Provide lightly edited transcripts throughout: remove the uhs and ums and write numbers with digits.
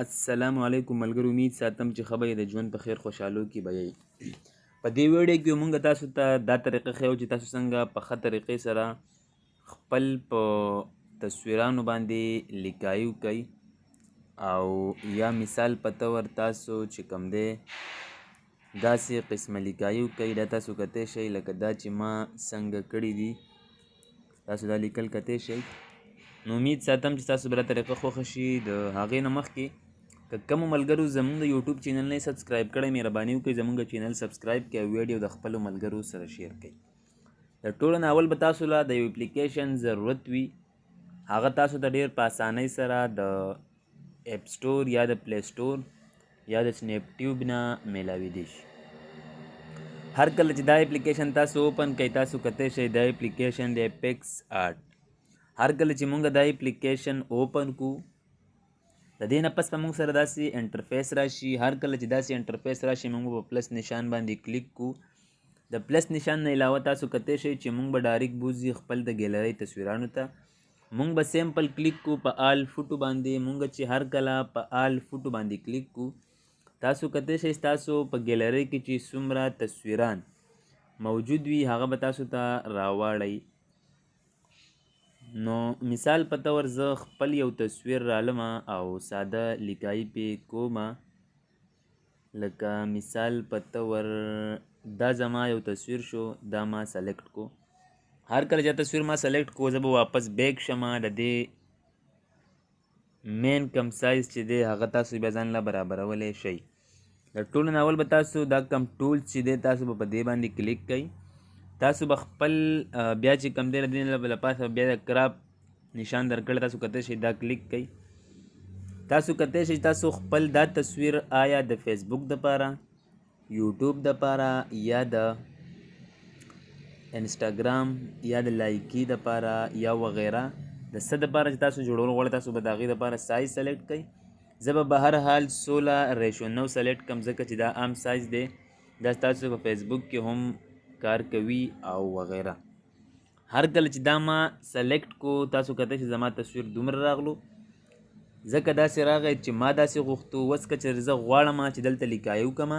السلام علیکم ملګرو، امید ساتم چې ښه به یې، د ژوند په خیر خوشحالو کې به یئ. په دې ویډیو کې مونږ تاسو ته دا طریقه ښیو چې تاسو څنګه په ښه طریقې سره خپل په تصویرانو باندې لیکایي وکئ، او یا مثال په طور تاسو چې کوم دی داسې قسمه لیکایي وکئ. دا تاسو کتی شئ لکه دا چې ما څنګه کړي دي، تاسو دا لیکل کتی شئ. نو امید ساتم چې تاسو به دا طریقه خوښه شي. د هغې نه مخکې که کومو ملګرو زمونږ د یوټیوب چینل نه subscribe کړی، مهرباني وکړئ زمونږ چینل subscribe کړئ او ویډیو د خپلو ملګرو سره share کړئ. د ټولو نه اول به تاسو له د یو اپلیکیشن ضرورت وي، هغه تاسو ته ډېر په اسانۍ سره د App Store یا د Play Store یا د سنیپ ټیوب نه میلاویدی شي. هر کله چې دا اپلیکیشن تاسو open کړئ، تاسو کتی شئ دا اپلیکیشن دی PicsArt. هر کله چې مونږ دا اپلیکیشن open کو، د دې نه پس به مونږ سره داسې interface راشي. هر کله چې داسې interface راشي، مونږ په plus نشان باندې کلیک کو. د plus نشان نه علاوه تاسو کتی شئ چې مونږ به direct بوځي خپل د ګیلری تصویرانو ته. مونږ به simple کلیک کو په all photo باندې. مونږ چې هر کله په all photo باندې کلیک کو، تاسو کتی شئ تاسو په ګیلری کې چې څومره تصویران موجود وي هغه به تاسو ته راواړئ. نو مثال په طور زه خپل یو تصویر رالم او ساده لیکای پې کومه، لکه مثال په طور دا زما یو تصویر شو، دا ما select کو. هر کله چې تصویر ما select کو، زه به واپس back شم. د دې مین کم سایز چې دی هغه تاسو بیا ځان له برابرولی شئ. د ټولو نه اول به تاسو دا کم tools چې دی تاسو به په دې باندې کلیک کړئ. تاسو به خپل بیا چې کم دی له دې نه له پاسه بیا د crop نشان درکړی، تاسو کتی شئ دا کلیک کړئ. تاسو کتی شئ تاسو خپل دا تصویر آیا د فیسبوک دپاره، یوټیوب دپاره، یا د انسټاګرام یا د لایکی دپاره یا وغیره د څه دپاره چې تاسو جوړول غواړئ، تاسو به د هغې دپاره size select کړئ. زه به به هر حال 16 ratio 9 select کړم، ځکه چې دا عام سایز دی، دا ستاسو په فیسبوک کې هم کار کوي او وغیره. هر کله چې دا ما select کو، تاسو کتی چې زما تصویر دومره راغلو، ځکه داسې راغی چې ما داسې غوښتو. اوس که چېرې زه غواړم چې دلته لیکایي وکړم،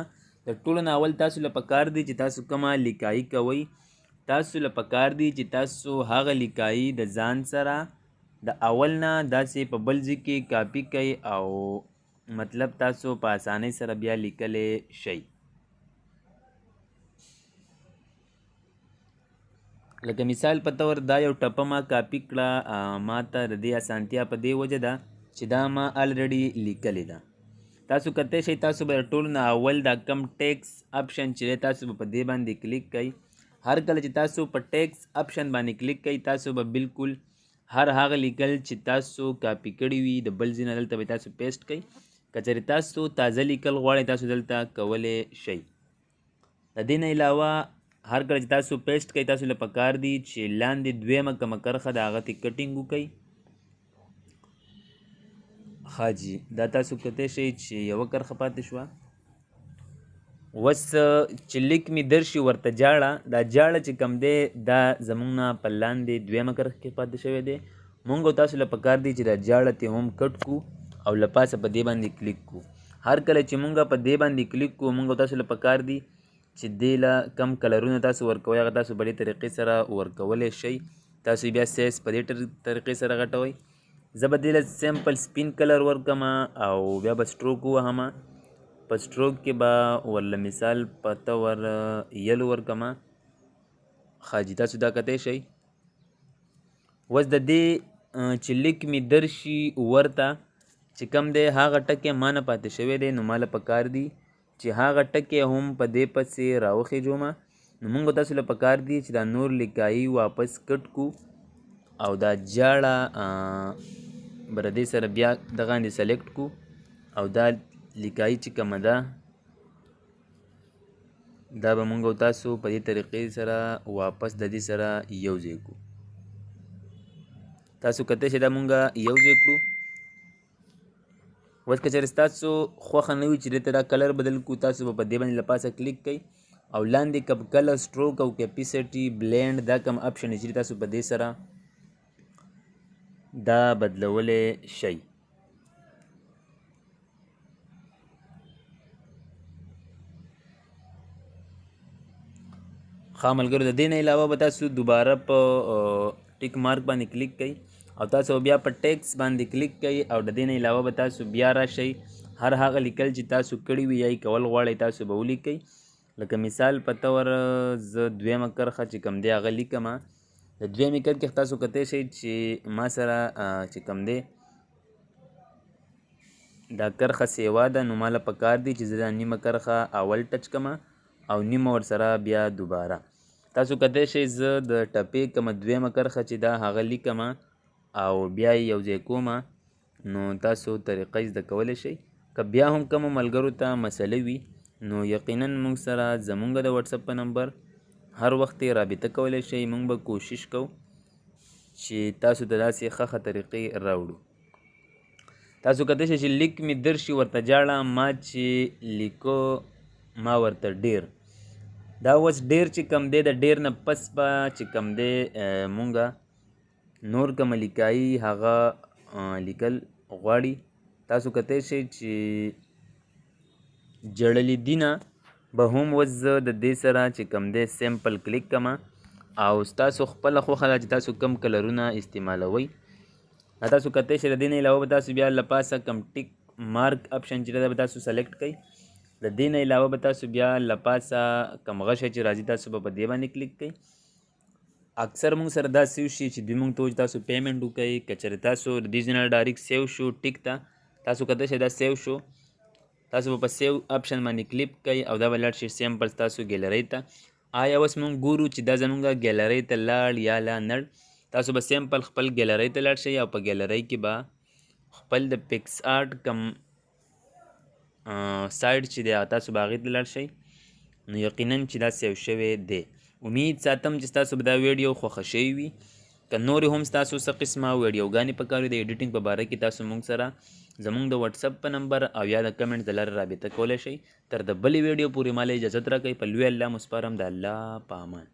د ټولو نه اول تاسو له پکار دي چې تاسو کومه لیکایي کوئ، تاسو له پکار دي چې تاسو هغه لیکایي د ځان سره د اول نه داسې په بل ځای کې کاپي کړئ او مطلب تاسو په اسانۍ سره بیا لیکلی شئ. لکه مثال په طور دا یو ټپه ما کاپي کړه، ما ته د دې اسانتیا په دې وجه ده چې دا ما already لیکلې ده. تاسو کتی شئ تاسو به ټولو نه اول دا کم text option چې دی تاسو به په دې باندې کلیک کړئ. هر کله چې تاسو په text option باندې کلیک کړئ، تاسو به بالکل هر هغه لیکل چې تاسو کاپي کړي وي د بل ځای نه دلته به تاسو paste کړئ. که چېرې تاسو تازه لیکل غواړئ تاسو دلته کولی شئ. د دې نه علاوه هر کله چې تاسو paste کړئ، تاسو له پکار دي چې لاندې دویمه کومه کرښه ده هغه ته cutting وکړئ. ښه جي، دا تاسو کتی شئ چې یوه کرښه پاتې شوه. اوس چې لیک مې درشي ورته جاړه، دا جاړه چې کوم دی دا زمونږ نه په لاندې دویمه کرښه کې پاتې شوی دی. مونږ او تاسو له پکار دي چې دا جاړه ته هم cut کو او له پاسه په دې باندې کلیک کو. هر کله چې مونږ په دې باندې کلیک کو، مونږ او تاسو له پکار دي چې دې له کم کلرونه تاسو ورکوئ هغه تاسو په دې طریقې سره ورکولی شئ. تاسو بیا سایز په دې طریقې سره غټوئ. زه به دې له simple سپین color ورکړم او بیا به stroke ووهم. په stroke کې به ورله مثال په طور yellow ورکړم. ښه جي، تاسو دا کتی شئ. اوس د دې چې لیک مې درشي ورته چې کم دی هغه ټکی ما نه پاتې شوی دی، نو ما له پکار دي چې هغه ټکی هم په دې پسې راوخېژوم. نو مونږ تاسو له پکار دي چې دا نور لیکایي واپس cut کو او دا جاړه به د دې سره بیا دغه باندې select کو او دا لیکایي چې کومه ده دا به مونږ او تاسو په دې طریقې سره واپس د دې سره یو ځای کړو. تاسو کتی شئ دا مونږ یو ځای کړو. اوس که چېرې ستاسو خوښه نه وي چې دې ته دا color بدل کړو، تاسو به په دې باندې له پاسه کلیک کړئ او لاندې کوم color، stroke او opacity، blend دا کوم option چې تاسو په دې سره دا بدلولی شئ. ښه ملګرو، د دې نه علاوه به تاسو دوباره په ټیک مارک باندې کلیک کړئ او تاسو بیا په ټیکس باندې کلیک کړئ او د دې نه علاوه به تاسو بیا راشئ، هر هغه لیکل چې تاسو کړي وي یا یې کول غواړئ تاسو به ولیکئ. لکه مثال په طور زه دویمه کرښه چې کوم دی هغه لیکم. د دویمې کرښې تاسو کتی شئ چې ما سره چې کوم دی دا کرښه سیوا ده، نو ماله پکار دي چې زه دا نیمه کرښه اول ټچ کړم او نیمه ورسره بیا دوباره. تاسو کتی شئ زه د ټپې کومه دویمه کرښه چې دا هغه لیکم او بیا یې یو ځای کوم، نو تاسو طریقه زده کولی شئ. که بیا هم کومو ملګرو ته مسله وي نو یقینا موږ سره زمونږ د واتساپ په نمبر هر وخت رابطه کولی شئ. موږ به کوشش کوو چې تاسو ته داسې ښه ښه طریقې راوړو. تاسو کتی شئ چې لیک مې درشي ورته جاړه، ما چې لیکو ما ورته ډیر، دا اوس ډیر چې کم دی د ډیر نه پس به چې کم دی مونږه نور کومه لیکایي هغه لیکل غواړي. تاسو کتی شئ چې جړلې دینه به هم اوس زه د دې سره چې کم دی سیمپل کلیک کړم او ستاسو خپله خوښه ده چې تاسو کم کلرونه استعمالوئ. دا تاسو کتی شئ. د دې نه علاوه به تاسو بیا له پاسه کم ټیک مارک اپشن چې ده به تاسو سلیکټ کړئ. د دې نه علاوه به تاسو بیا له پاسه کم غشی چې راځي تاسو به په دې باندې کلیک کړئ. اکثر موږ سره دا سیو شي چې دوی موږ ته وایي تاسو پیمنټ وکړئ. که چېرې تاسو د دې ځای نه ډایرکټ سیو شو ټیک ته، تاسو کتی شئ دا سیو شو، تاسو به په سیو اپشن باندې کلیک کړئ او دا به لاړ شي سیمپل ستاسو ګیلرۍ ته. آیا اوس موږ ګورو چې دا زموږ ګیلرۍ ته لاړ یا لا نړ؟ تاسو به سیمپل خپل ګیلرۍ ته لاړ شئ او په ګیلرۍ کې به خپل د پیکس آرټ کم سایډ چې دی تاسو به هغې ته لاړ شئ، نو یقینا چې دا سیو شوی دی. امید ساتم چې ستاسو به دا ویډیو خوښه شوې وي. که نورې هم ستاسو څه قسمه ویډیوګانې پکار وي د ایډیټینګ په باره کې، تاسو موږ سره زموږ د واتساپ په نمبر او یا د کمنټ د لارې رابطه کولی شئ. تر د بلې ویډیو پورې ماله اجازت راکړئ. په لوی الله مو سپارم، د الله په امان.